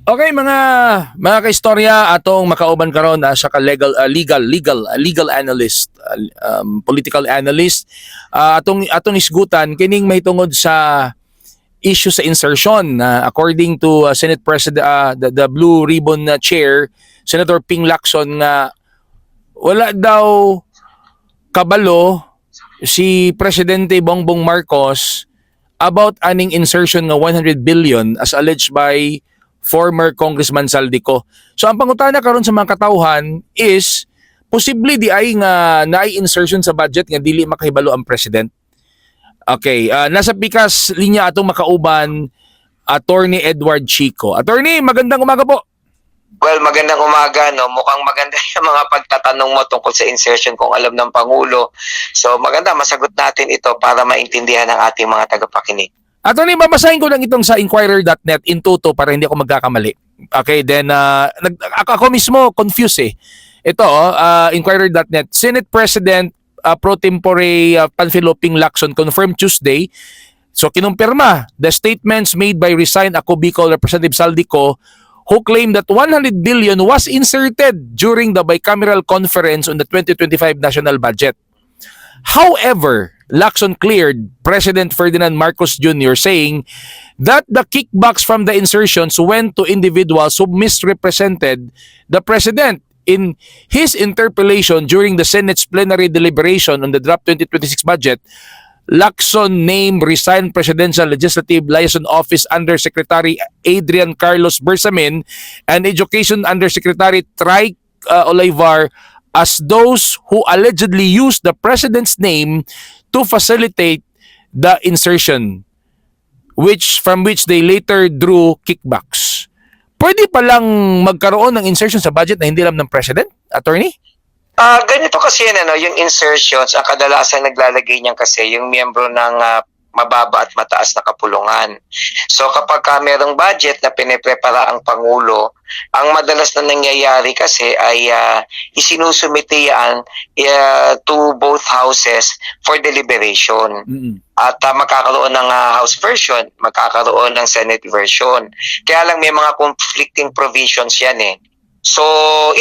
Okay, mga kaistorya, atong makauban karon sa ka legal legal legal legal analyst, political analyst, atong isgutan kining mahitungod sa issue sa insertion na according to Senate President, the Blue Ribbon Chair Senator Ping Lacson, nga wala daw kabalo si Presidente Bongbong Marcos about aning insertion nga 100 billion as alleged by former Congressman Zaldy Co. So ang pangutana karon sa mga katawhan is, posible diay nga naay insertion sa budget nga dili makahibalo ang president? Okay, nasa pikas linya atong makauban, Attorney Edward Chico. Attorney, magandang umaga po. Well, magandang umaga, no? Mukhang maganda yung mga pagtatanong mo tungkol sa insertion, kung alam ng Pangulo. So, maganda, masagot natin ito para maintindihan ng ating mga tagapakinig. Attorney, babasahin ko lang itong sa inquirer.net in toto para hindi ako magkakamali. Okay, then ako mismo confused eh. Ito, oh, inquirer.net. Senate President Pro Tempore Panfilo Ping Lacson confirmed Tuesday. So kinumpirma the statements made by resigned Ako Bicol Representative Zaldy Co, who claimed that 100 billion was inserted during the bicameral conference on the 2025 national budget. However, Lacson cleared President Ferdinand Marcos Jr., saying that the kickbacks from the insertions went to individuals who misrepresented the president. In his interpellation during the Senate's plenary deliberation on the draft 2026 budget, Lacson named resigned Presidential Legislative Liaison Office Undersecretary Adrian Carlos Bersamin and Education Undersecretary Tryke Olaivar as those who allegedly used the president's name to facilitate the insertion, which from which they later drew kickbacks. Pwede palang magkaroon ng insertion sa budget na hindi alam ng president, Attorney? Ah, ganito kasi yan, ano, yung insertions, ang kadalasan naglalagay niyan kasi yung miyembro ng mababa at mataas na kapulungan. So kapag ka merong budget na piniprepara ang Pangulo, ang madalas na nangyayari kasi ay isinusumite yan to both houses for deliberation. At magkakaroon ng House version, magkakaroon ng Senate version. Kaya lang may mga conflicting provisions yan eh. So,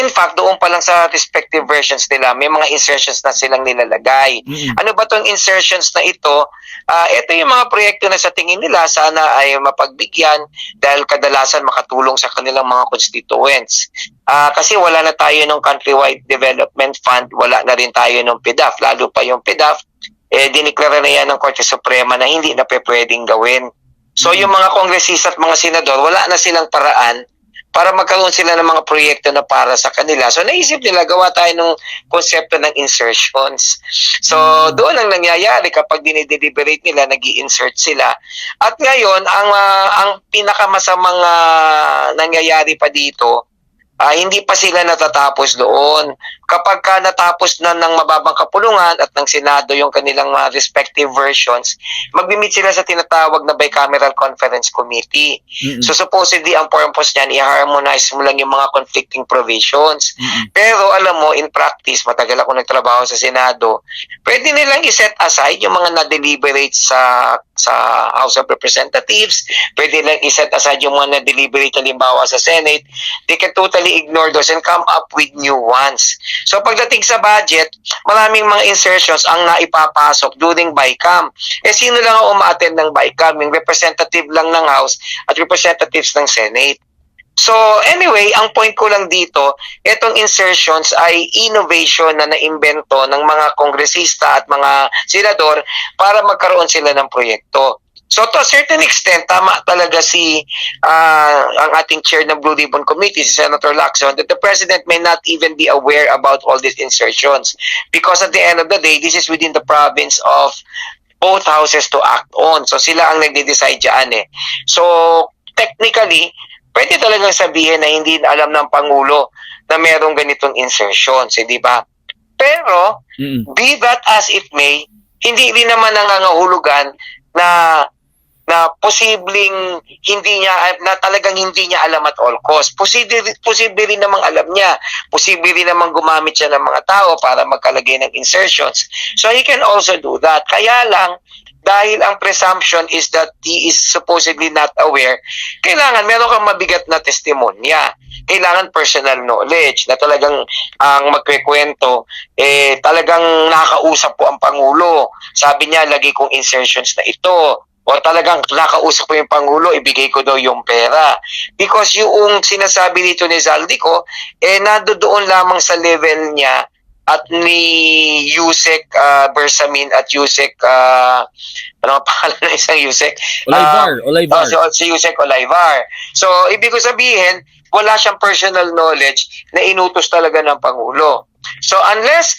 in fact, doon pa lang sa respective versions nila, may mga insertions na silang nilalagay. Ano ba tong insertions na ito? Ito yung mga proyekto na sa tingin nila sana ay mapagbigyan dahil kadalasan makatulong sa kanilang mga constituents. Kasi wala na tayo ng Countrywide Development Fund, wala na rin tayo ng PDAF. Lalo pa yung PDAF, eh, diniklara na yan ng Korte Suprema na hindi na pwedeng gawin. So yung mga kongresista at mga senador, wala na silang paraan para magkaroon sila ng mga proyekto na para sa kanila. So naisip nila, gawa tayo ng konsepto ng insertions. So doon ang nangyayari kapag dinideliberate nila, nag insert sila. At ngayon, ang pinakamasamang nangyayari pa dito, hindi pa sila natatapos doon. Kapag ka natapos na ng mababang kapulungan at ng Senado yung kanilang mga respective versions, magmi-meet sila sa tinatawag na Bicameral Conference Committee. So supposedly ang purpose niyan, i-harmonize mo lang yung mga conflicting provisions. Pero alam mo, in practice, matagal ako nagtrabaho sa Senado, pwede nilang i-set aside yung mga na-deliberate sa House of Representatives, pwede nilang i-set aside yung mga na-deliberate halimbawa sa Senate. They can totally ignore those and come up with new ones. So pagdating sa budget, maraming mga insertions ang naipapasok during BICAM. Eh sino lang ang umaattend ng BICAM? Yung representative lang ng House at representatives ng Senate. So anyway, ang point ko lang dito, itong insertions ay innovation na naimbento ng mga kongresista at mga senador para magkaroon sila ng proyekto. So to a certain extent, tama talaga si ang ating chair ng Blue Ribbon Committee, si Senator Lacson, that the president may not even be aware about all these insertions. Because at the end of the day, this is within the province of both houses to act on. So sila ang nagde-decide dyan eh. So technically, pwede talagang sabihin na hindi alam ng Pangulo na merong ganitong insertions, eh, di ba? Pero, be that as it may, hindi rin naman nangangahulugan na na posibleng hindi niya, na talagang hindi niya alam at all cost. Posible rin namang alam niya. Posible rin namang gumamit siya ng mga tao para magkalagay ng insertions. So he can also do that. Kaya lang dapat Dahil ang presumption is that he is supposedly not aware, kailangan meron kang mabigat na testimonya. Kailangan personal knowledge na talagang ang magkwekwento, eh, talagang nakausap po ang Pangulo. Sabi niya, "Lagay kong insertions na ito." O talagang nakausap ko yung Pangulo, ibigay ko daw yung pera. Because yung sinasabi dito ni Zaldy Co, eh, nandoon lamang sa level niya at ni Usec Bersamin at Usec, ano ang pangalan ng isang Usec? Olaivar, Olaivar. Oh, si Usec Olaivar. So, ibig ko sabihin, wala siyang personal knowledge na inutos talaga ng Pangulo. So, unless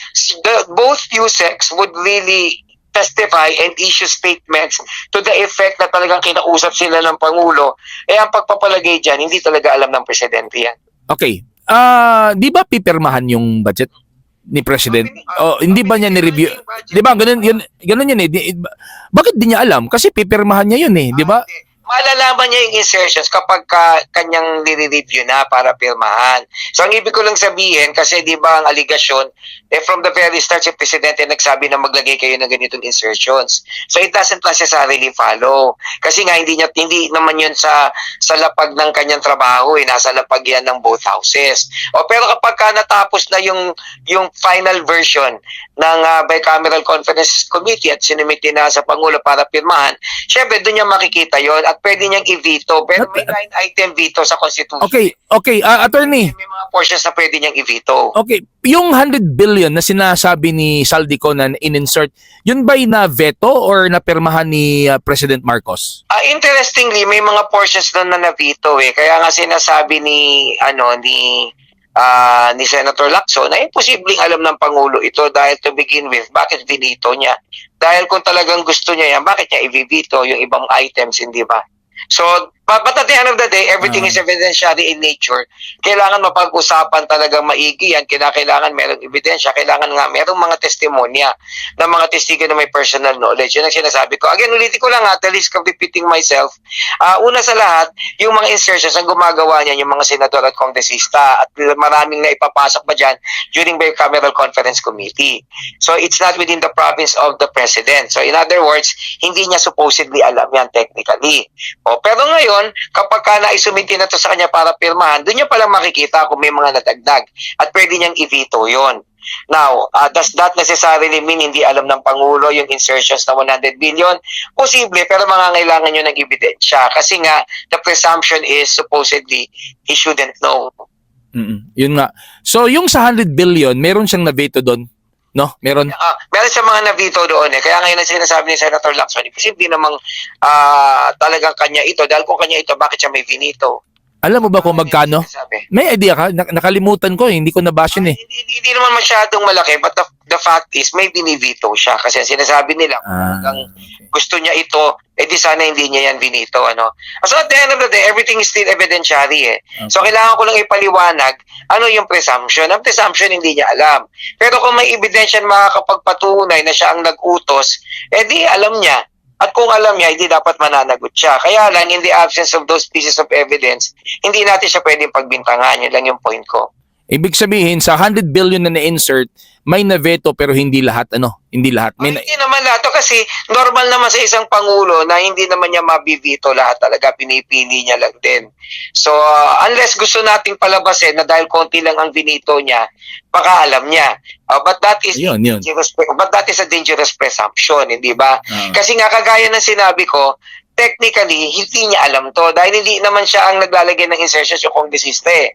both Usecs would really testify and issue statements to the effect na talagang kinausap sila ng Pangulo, eh, ang pagpapalagay dyan, hindi talaga alam ng presidente yan. Okay. Ah, di ba pipirmahan yung budget ni President? Oh, hindi ba niya ni-review? Di ba? Ganun yun, ganun yun eh. Bakit di niya alam? Kasi pipirmahan niya yun eh, di ba? Ah, hindi. Malalaman niya yung insertions kapag kanyang nire-review na para pirmahan. So ang ibig ko lang sabihin, kasi di ba ang aligasyon, eh, from the very start, si Presidente nagsabi na maglagay kayo ng ganitong insertions. So it doesn't necessarily follow. Kasi nga hindi naman yun sa lapag ng kanyang trabaho eh, nasa lapag yan ng both houses. O pero kapag ka natapos na yung final version ng Bicameral Conference Committee at sinumite na sa Pangulo para pirmahan, syempre doon niya makikita yon at pwede niyang i-veto. Pero may line item veto sa Constitution. Okay, ah, attorney. May mga portions na pwede niyang i-veto. Okay, yung 100 billion na sinasabi ni Zaldy Co na in-insert, yun ba'y na veto or napirmahan ni President Marcos? Ah, interestingly, may mga portions doon na na-veto eh. Kaya nga sinasabi ni Senator Lacson na imposibleng alam ng Pangulo ito dahil to begin with, bakit vinito niya? Dahil kung talagang gusto niya yan, bakit niya i-veto yung ibang items, hindi ba? So, but at the end of the day, everything is evidentiary in nature. Kailangan mapag-usapan talagang maigi yan. Kailangan merong ebidensya. Kailangan nga merong mga testimonya ng mga testigo na may personal knowledge. Yun ang sinasabi ko. Again, ulitin ko lang at the risk of repeating myself. Ah, una sa lahat, yung mga insertions, ang gumagawa niyan yung mga senador at kongresista at maraming na ipapasok pa dyan during Bicameral Conference Committee. So, it's not within the province of the president. So, in other words, hindi niya supposedly alam yan technically. O, pero ngayon, kapag ka naisumite na to sa kanya para pirmahan, doon niya palang makikita kung may mga nadagdag at pwede niyang i-veto yun. Now, does that necessarily mean hindi alam ng Pangulo yung insertions na 100 billion? Posible, pero mangangailangan yun ng ebidensya. Kasi nga, the presumption is supposedly he shouldn't know. Yun nga. So, yung sa 100 billion, meron siyang na-veto doon, no? Meron. Ah, meron siya mga na-veto doon eh. Kaya ngayon ang sinasabi ni Senator Lacson, imposible namang talagang kanya ito. Dahil kung kanya ito, bakit siya may vinito? Alam mo ba kung magkano? Sinasabi. May idea ka? Nakalimutan ko eh. Hindi ko nabasa yun eh. Hindi naman masyadong malaki, but the fact is, may binivito siya. Kasi ang sinasabi nila, kung talagang gusto niya ito, eh di sana hindi niya yan vinito. Ano? So at the end of the day, everything is still evidentiary eh. So kailangan ko lang ipaliwanag ano yung presumption. Ang presumption, hindi niya alam. Pero kung may ebidensya na makakapagpatunay na siya ang nag-utos, eh di alam niya. At kung alam niya, hindi dapat mananagot siya. Kaya lang, in the absence of those pieces of evidence, hindi natin siya pwedeng pagbintangan. Yun lang yung point ko. Ibig sabihin, sa 100 billion na na-insert, may na-veto pero hindi lahat, ano? Hindi lahat. May Ay, hindi naman lahat to kasi normal naman sa isang pangulo na hindi naman niya mabibito lahat talaga, pinipili niya lang din. So, unless gusto nating palabasin na dahil konti lang ang binito niya, baka alam niya. But that is Yun, yun. Dangerous, but that is a dangerous presumption, hindi ba? Ah. Kasi nga kagaya ng sinabi ko, technically hindi niya alam to dahil hindi naman siya ang naglalagay ng insertions, yung kongresista eh.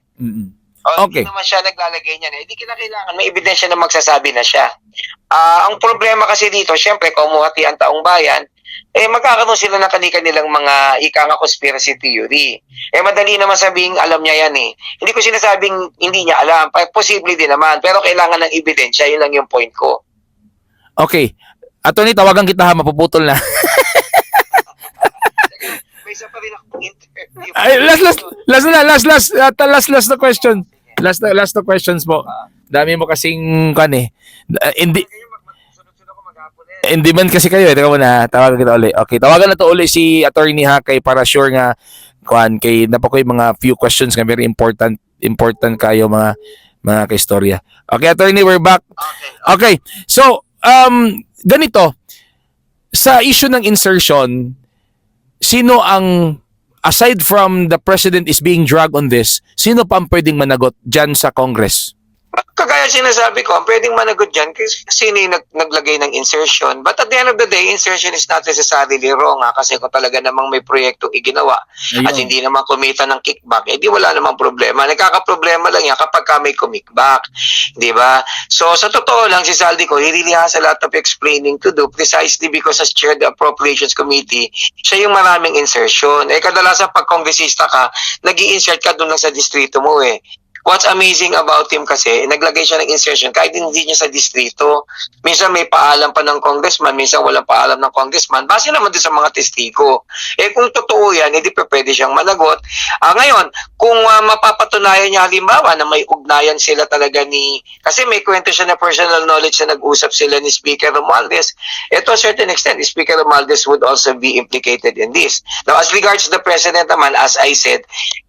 O, hindi naman siya naglalagay niyan eh. Hindi kinakailangan may ebidensya na magsasabi na siya. Ah, ang problema kasi dito, syempre, kumuhati ang taong bayan, eh magkakaroon sila ng kanilang mga ika nga conspiracy theory. Eh madali naman sabing alam niya yan eh. Hindi ko sinasabing hindi niya alam. Posible din naman. Pero kailangan ng ebidensya. Yun lang yung point ko. Okay. Attorney, tawagan kita ha, mapuputol na. May isa pa rin akong interview. Ay, last, last, last na, last, last, last, last na question. Last na questions po. Dami mo kasing, kan eh. Hindi, Sunod-sunod ako maghapon eh. Hindi man kasi kayo eh. Teka muna, tawagan kita uli. Okay, tawagan na to uli si Attorney Hakay para sure nga kuan kay napakoy mga few questions nga very important important kayo mga kaistorya. Okay, Attorney, we're back. Okay. Okay. So, ganito. Sa issue ng insertion, sino ang, aside from the president is being dragged on this, sino pa ang pwedeng managot dyan sa Congress? Kagaya sinasabi ko, ang pwedeng managot dyan kasi sino yung naglagay ng insertion. But at the end of the day, insertion is not necessarily wrong ha, kasi kung talaga namang may proyektong iginawa at hindi naman kumita ng kickback, eh di wala namang problema. Nagkakaproblema lang yan kapag ka may kumickback. Di ba? So sa totoo lang, si Zaldy Co, he really has a lot of explaining to do precisely because as chair the Appropriations Committee, siya yung maraming insertion. Eh kadalasan pag kongresista ka, nag insert ka doon lang sa distrito mo eh. What's amazing about him kasi, naglagay siya ng insertion kahit hindi niya sa distrito. Minsan may paalam pa ng congressman, minsan walang paalam ng congressman. Base naman din sa mga testigo. Eh kung totoo yan, hindi pa pwede siyang managot. Ngayon, kung mapapatunayan niya halimbawa na may ugnayan sila talaga ni... Kasi may kwento siya na personal knowledge na nag-usap sila ni Speaker Romualdez. Eh, to a certain extent, Speaker Romualdez would also be implicated in this. Now, as regards to the President naman, as I said,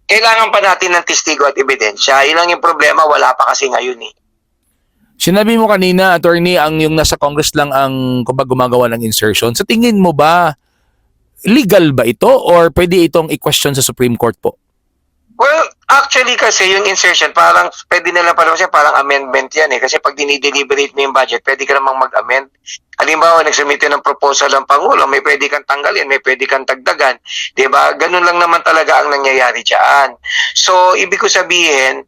kailangan pa natin ng testigo at ebidensya. Yun lang yung problema, wala pa kasi ngayon eh. Sinabi mo kanina, Attorney, ang yung nasa Congress lang ang kumbaga gumagawa ng insertion. Sa tingin mo ba, legal ba ito or pwede itong i-question sa Supreme Court po? Well, actually kasi yung insertion, parang pwede nila pa siya, parang amendment yan eh. Kasi pag dinideliberate mo yung budget, pwede ka namang mag-amend. Halimbawa, nagsubmit ng proposal ang Pangulo, may pwede kang tanggalin, may pwede kang dagdagan. 'Di ba? Ganun lang naman talaga ang nangyayari diyan. So, ibig ko sabihin,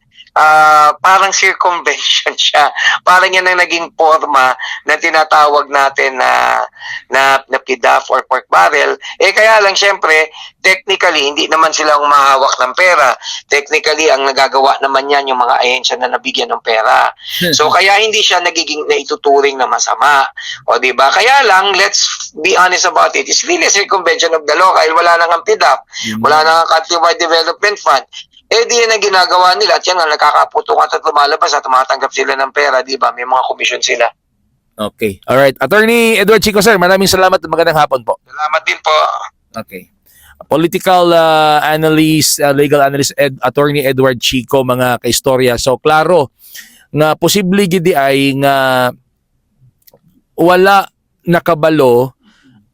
parang circumvention siya. Parang yan ang naging forma na tinatawag natin na PDAF or pork barrel. Eh kaya lang syempre, technically hindi naman sila humahawak ng pera. Technically, ang nagagawa naman yan yung mga ahensya na nabigyan ng pera. So kaya hindi siya nagiging naituturing na masama. O di ba? Kaya lang, let's be honest about it. It's really a circumvention of the law dahil wala nang ang PDAF, wala nang ang Countrywide Development Fund. Eh di yan ang ginagawa nila at yan ang nagkakaputukan at lumalabas at tumatanggap sila ng pera, di ba? May mga komisyon sila. Okay. Alright. Attorney Edward Chico, sir, maraming salamat at magandang hapon po. Salamat din po. Okay. Political analyst, legal analyst, Attorney Edward Chico, mga kaistorya. So, klaro nga posible gid ay nga wala nakabalo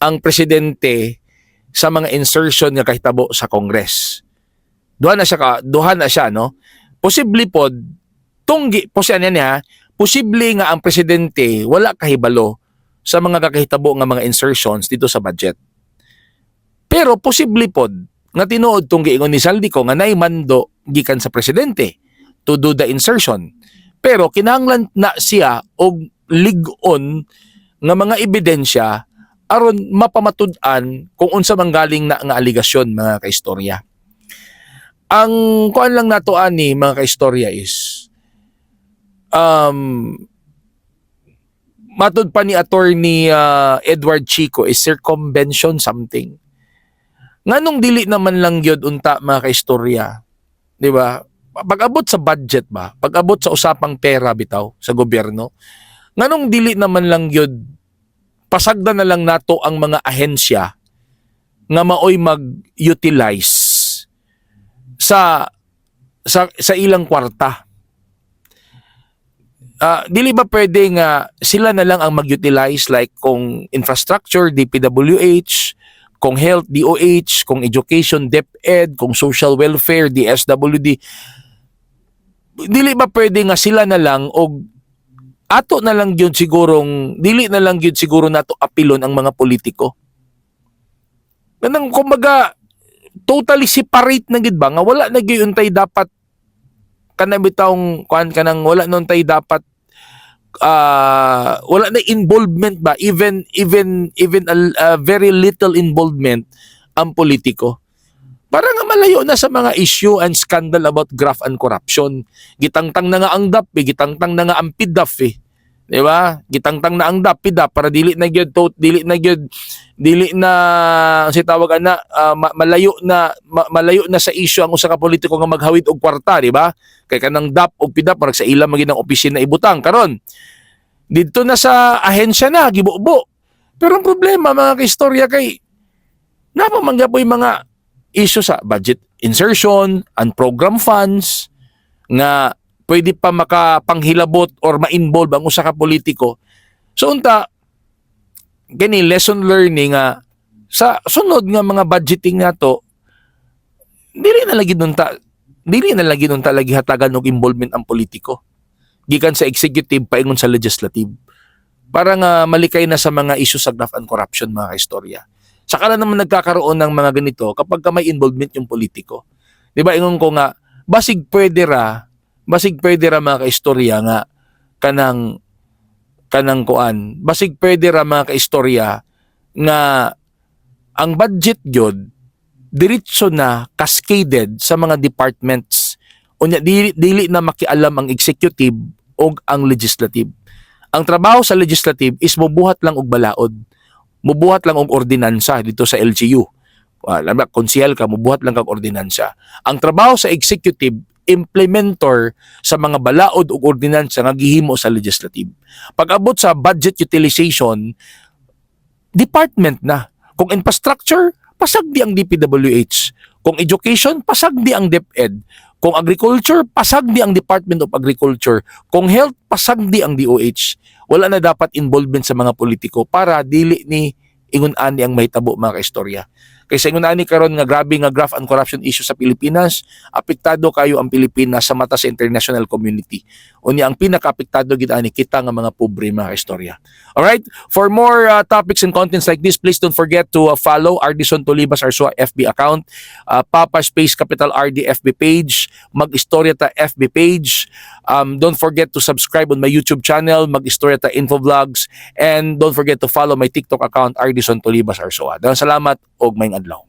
ang presidente sa mga insertion nga kahitabo sa Congress. Duha na siya, no? Posible pod tunggi po siya niya, posible nga ang presidente wala kahibalo sa mga kakahitabo nga mga insertions dito sa budget. Pero posible pod nga tinuod tong giingon ni Zaldy Co nga nay mando gikan sa presidente to do the insertion. Pero kinahanglan na siya og lig-on nga mga ebidensya aron mapamatud-an kung unsa man galing na nga aligasyon, mga kaistorya. Ang kuan lang nato ani, mga kaistorya, is matud pa ni Attorney Edward Chico is circumvention something. Nganong dili naman lang gyud unta, mga kaistorya, di ba? Pag-abot sa budget ba? Pag-abot sa usapang pera bitaw sa gobyerno, nganong dili naman lang gyud pasagda na lang nato ang mga ahensya nga maoy mag-utilize sa ilang kwarta? Dili ba pwede nga sila na lang ang mag-utilize, like kung infrastructure, DPWH, kung health, DOH, kung education, DepEd, kung social welfare, DSWD? Dili ba pwede nga sila na lang og ato na lang gyud sigurong dili na lang gyud siguro nato apilon ang mga politiko? Kanang kumbaga totally separate na gid ba nga wala na gyud untay dapat kanang bitawng kuan, kanang wala nun tay dapat wala na involvement ba, even even even a very little involvement ang politiko para nga malayo na sa mga issue and scandal about graft and corruption? Gitangtang na nga ang DAP eh, gitangtang na nga ang PDAF eh. Di ba? Gitangtang na ang DAP, PDAF para dili na gyud to, dili na gyud dili na si tawag ana malayo na sa issue ang usa ka politiko nga maghawid og kwarta, di ba? Kay kanang DAP og PDAF parang sa ilang maging ang opisina ibutang karon. Didto na sa ahensya na gibubo. Pero ang problema, mga kaistorya, kay napa man gyapon mga issue sa budget insertion and program funds nga pwede pa makapanghilabot or ma-involve ang usa ka politiko. So unta Gani lesson learning nga sa sunod nga mga budgeting nato, dili na lagi nun ta lagi hatagan og involvement ang politiko gikan sa executive paingon sa legislative para nga malikay na sa mga issue sa graft and corruption, mga kaistorya. Saka na naman nagkakaroon ng mga ganito kapag ka may involvement yung politiko. Di ba ingon ko nga, basig pwede ra, mga kaistorya, nga kanang kanang kuan, basig pwede ra, mga kaistorya, nga ang budget gyud diretso na cascaded sa mga departments. Unya dili, dili na makialam ang executive o ang legislative. Ang trabaho sa legislative is mubuhat lang og balaod, mubuhat lang og ordinansa dito sa LGU. Alam ba, konsehal ka, mubuhat lang kag ordinansa. Ang trabaho sa executive, implementor sa mga balaod ug ordinansa nga gihimo sa legislative. Pag-abot sa budget utilization, department na. Kung infrastructure, pasagdi ang DPWH. Kung education, pasagdi ang DepEd. Kung agriculture, pasagdi ang Department of Agriculture. Kung health, pasagdi ang DOH. Wala na dapat involvement sa mga politiko para dili ni ingon ani ang mahitabo, mga kaistorya. Kaysa ingon ani karon nga grabe nga graft and corruption issue sa Pilipinas, apektado kayo ang Pilipinas sa mata sa international community. Unya ang pinaka-apektado gid ani kita nga mga pobre, mga kaistorya. Alright? For more topics and contents like this, please don't forget to follow Ardison Tolibas Arsua FB account, Papa Space Capital RD FB page, Mag-Istorya Ta FB page. Don't forget to subscribe on my YouTube channel, Mag-Istorya Ta Info Vlogs, and don't forget to follow my TikTok account, Ardison Tolibas Arsua. Daghang salamat og maayong adlaw.